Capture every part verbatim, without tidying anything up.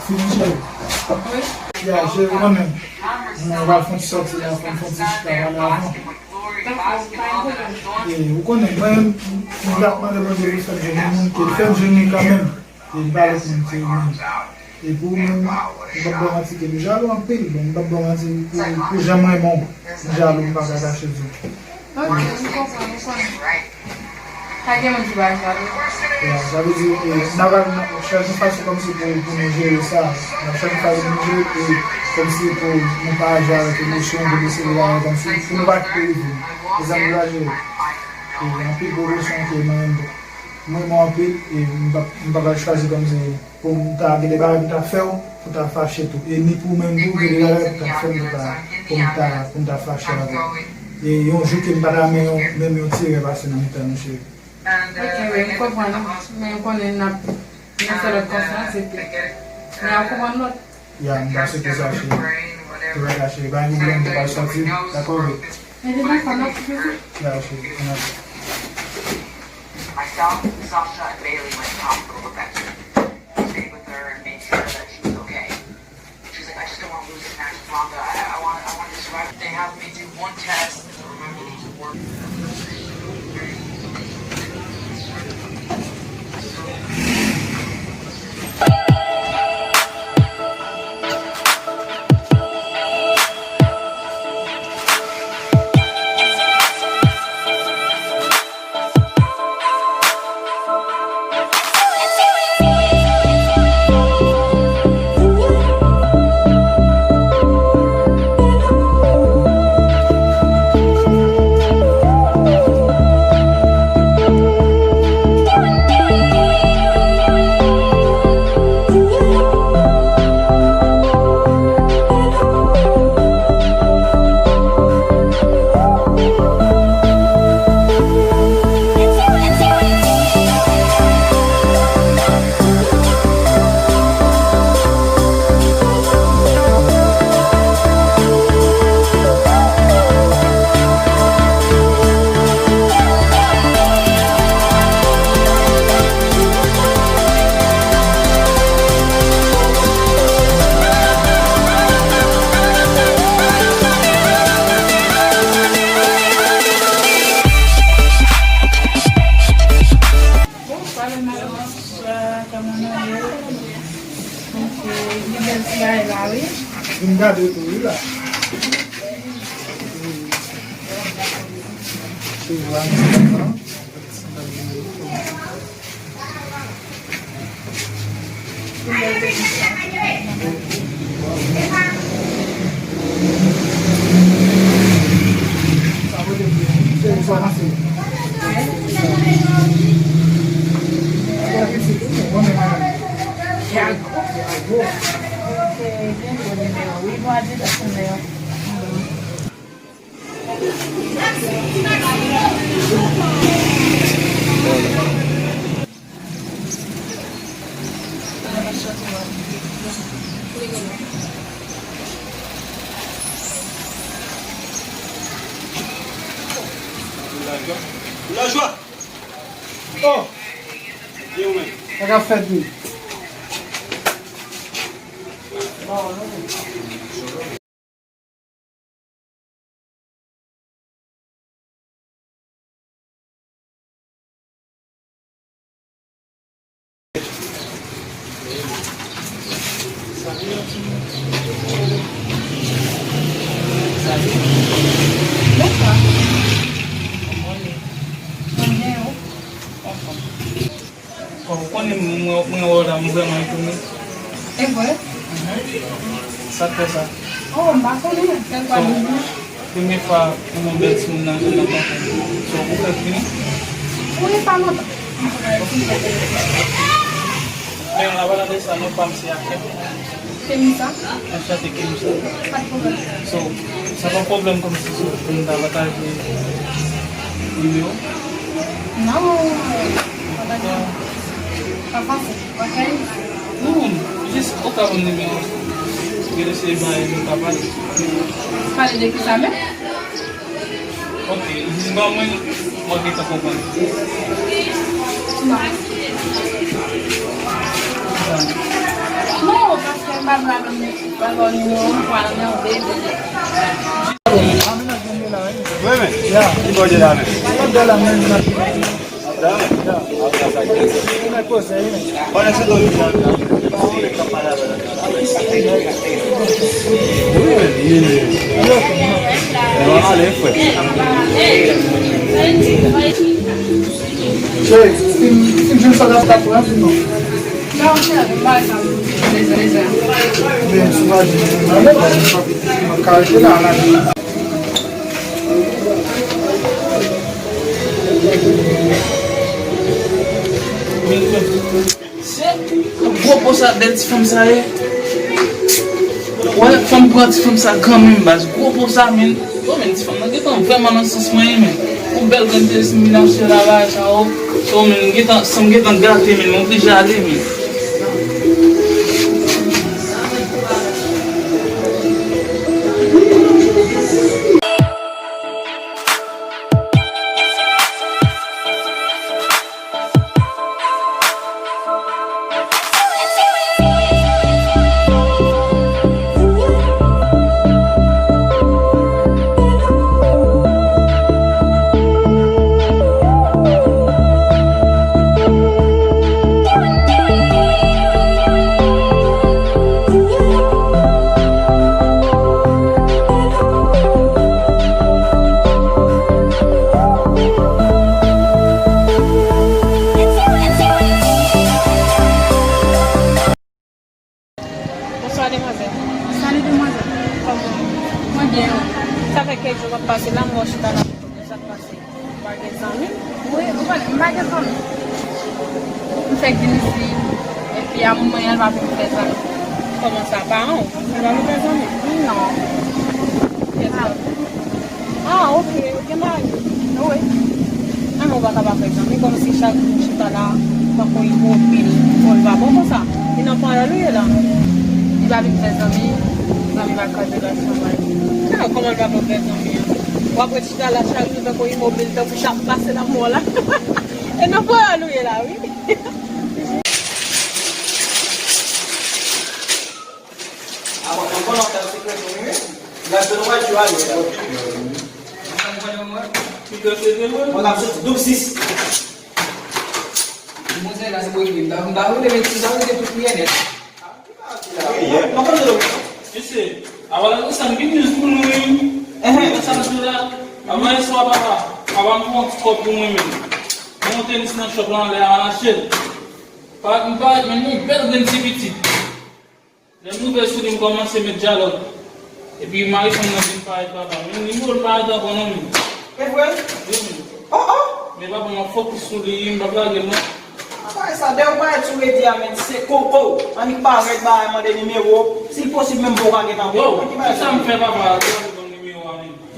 Fini, cheri. Wi. Ya, cheri, ou konnen. Mwen, nou pral fè yon ti sòti la, fè yon ti chita pale avan. Dakò, pa gen pwoblèm. E, ou konnen, mwen, mwen ap mande Bondye pou l fè m jwenn yon moun, ke l fè m jwenn li kanmenm. E li pa lòt moun, se ou menm. E pou ou menm, m p ap ba w manti ke m jalou anpil, bon, m p ap ba w manti pou, pou jan m renmen w, m jalou, m pa ka kache di w. Ok, m konprann, m konnen. Pa gen moun ki pa jalou. Ya, sa vle di, e, n a pral chèche fason kòmsi pou, pou nou jere sa. N ap chèche fason pou nou jere, e, kòmsi pou nou pa aji avèk emosyon, pou nou sere avèk kòmsi, pou nou pa kite rive. E sa nou pral jere. E, anpil pwomosyon ke mwen, mwen, mwen anpil, e, m pa, m pa pral chwazi kòmsi pou m ta gen de bagay pou m ta fè w, pou ta fache tou. E ni pou ou menm tou, gen de bagay pou ta fè m pou ta, pou m ta, pou m ta fache avè w. E yon jou ke m pa ta renmen yon, menm yon ti erè pase nan mitan nou, cheri. Ok, wi, m konprann ou. Men ou konnen n ap, n ap fè lòt konsa, se ke n ap konprann lòt. Ya, m ta swete sa, cheri. Tout bagay, cheri. Pa gen pwoblèm, nou pral sòti. Dakò, wi. Men de dakò, n ap fè sa. Ya, cheri, n ap. Myself, Sasha, and Bailey went to the hospital with that chick. Stayed with her and made sure that she was okay. She's like, "I just don't want to lose this match with Blanca. I, I want, I want to survive." They have me do one test. Remember, these are work. Bonswa, kòman nou ye? Ok, li bèl ti bagay la, wi. Vin gade tou, wi, la. Wi. Sou vwa, non? Lajwa. Oh! Sa k ap fèt wi? Bon, ou konnen mwen, mwen, mwen wè w la, m vrèman etone. E vre? Mhm. Sa k fè sa? Oh, m pa konnen, kèk fwa li vin. Premye fwa pou mwen bèl timoun nan, nan tankou. So, ou fèk vini? Wi, pa lontan. Men, apalan de sa, non pa m se Akem. Kemisa. Anchante, Kemisa. Pa de pwoblèm. So, sa pa pwoblèm kòmsi si nou ta pataje nimewo? Non, pa pataje. Pa fasil. Ok? Non, jis oka ban m nimewo. Gen de se bagay nou ka pale. Pale de ki sa menm? Ok, jis ban mwen, mwen gentan konprann. Non. Non, paske m pa vle menm, pa vle nimewo m, pa anmède. Wi, men. Ki bò de la men? Bò de la men. Se gwo po sa bèl ti fanm sa ye. Wè, fanm pran ti fanm sa kanmenm baz. Gwo po sa, men. Bon, men ti fanm nan gentan vrèman nan sans mwen ye, men. Ou bèl grann tele si m vin achte la bagay sa, o. So, men, m gentan, san m gentan gate, men, m oblije ale, men. Bonswa, demwazèl. Salut, demwazèl. Kòman w ye? Mwen byen, wi. Sa fè kèk jou m ap pase la, m wè w chita la, sa k pase? Ou pa gen zanmi? Wi, ou konnen, m pa gen zanmi. M fèk vin isit, epi a moman, l pa vin fè zanmi. Kòman sa, paran w? L pa vin fè zanmi? Non. Kiyès? Ah, ok, ou gen mari? Wi. Ah, ou pa ka pa fè zanmi, kòmsi chak jou ou chita la, tankou imobil, bon, l pa bon konsa. E nan pawòl ou ye la. Li pa vin fè zanmi, zanmi pa kraze relasyon mwen. Ah, kòman l pa bon fè zanmi an? W ap ret chita la chak jou tankou imobil, tankou chat pase nan mò la. E nan pawòl ou ye la, wi. Mwen ap soti doub sis. Mesye, avan l di sa, m gen news pou nou, wi. Enhen. Sa m di w la, avan yè swa, papa, papa m pran yon ti kòb pou mwen menm. Mwen yon tenis nan shop la anlè a, m al achte l. Parèt m parèt, men yon bèl grenn ti pitit. Lè m rive sou li, m kòmanse met dyalòg. Epi mari fanm nan vin parèt, papa. Men nimewo l pa adan ankò non, men. E vre? Wi, men. Oh, oh! Men papa, m ap fokis sou li, m p ap lage l non. Apa e sa, dèyè w parèt sou redi a, men se koko. Annik parèt, ba mande nimewo. Si l posib, menm pa w pa gentan pran. Yo, ki bagay sa? Sa m fè, papa, l pa vle ban m nimewo a, men.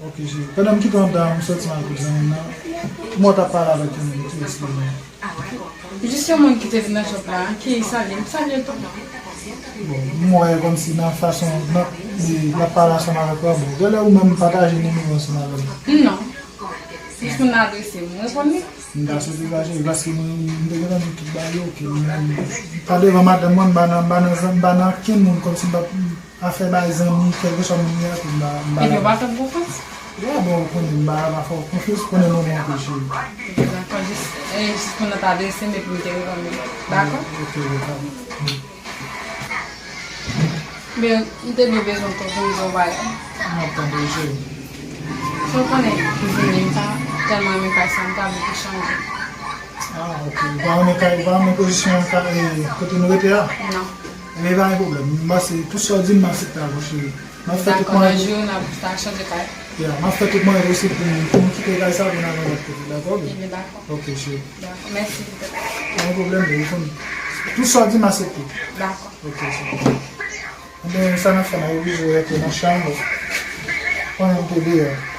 Ok, cheri. Pandan m kite w anndan an, m sòti m al kot zanmi m nan. Kòman w t ap pale avèk yon moun ki eksplike m? Jis yon moun ki te vin nan shop la, ki salye m, salye l tou. Bon, m wè kòmsi nan fason, nan, li, l ap pale ansanm avèk ou a, bon, genlè ou menm pataje nimewo ansanm avè l. Non. Jis moun nan adrese m, m reponn li. M ta swete fache, paske mwen, m te gentan di tout bagay yo, ke mwen menm, pa devan madanm mwen, m pa nan, m pa nan, m pa nan okenn moun, kòmsi m pa, afè bay zanmi, kèlkeswa moun li a, ke m pa, m pa la. Epi w pa fè m konfyans? Ya, bon, ou konnen, m pa la pa fè w konfyans, ou konnen non mwen anpil, cheri. Ok, dakò, jis, e, jis moun nan ta adrese m, epi m te reponn li. Dakò? Ok, ok, dakò. Men, m te byen bezwen w pou m di w yon bagay. M ap tande w, cheri. Sa w konnen, m vini, m pa tèlman renmen kay sa, m ta vle pou chanje. Ah, ok. Ou pa renmen kay, ou pa renmen pozisyon kay, e, kote nou rete a? Non. Ebyen, pa gen pwoblèm. M panse, tout sa w di m, m aksepte avè w, cheri. M ap fè tout mwayen. Dakò, nan jou, n ap ta chanje kay. Ya, m ap fè tout mwayen posib pou nou, pou nou kite kay sa, pou n al nan lòt kote, dakò, baby? Ebyen, dakò. Ok, cheri. Dakò, mèsi. Pa gen pwoblèm, baby, ou konnen. Tout sa w di m aksepte. Dakò. Ok, se bon. Ebyen, sa n ap fè, n ap oblije rete nan chanm. Konnen m te deyò.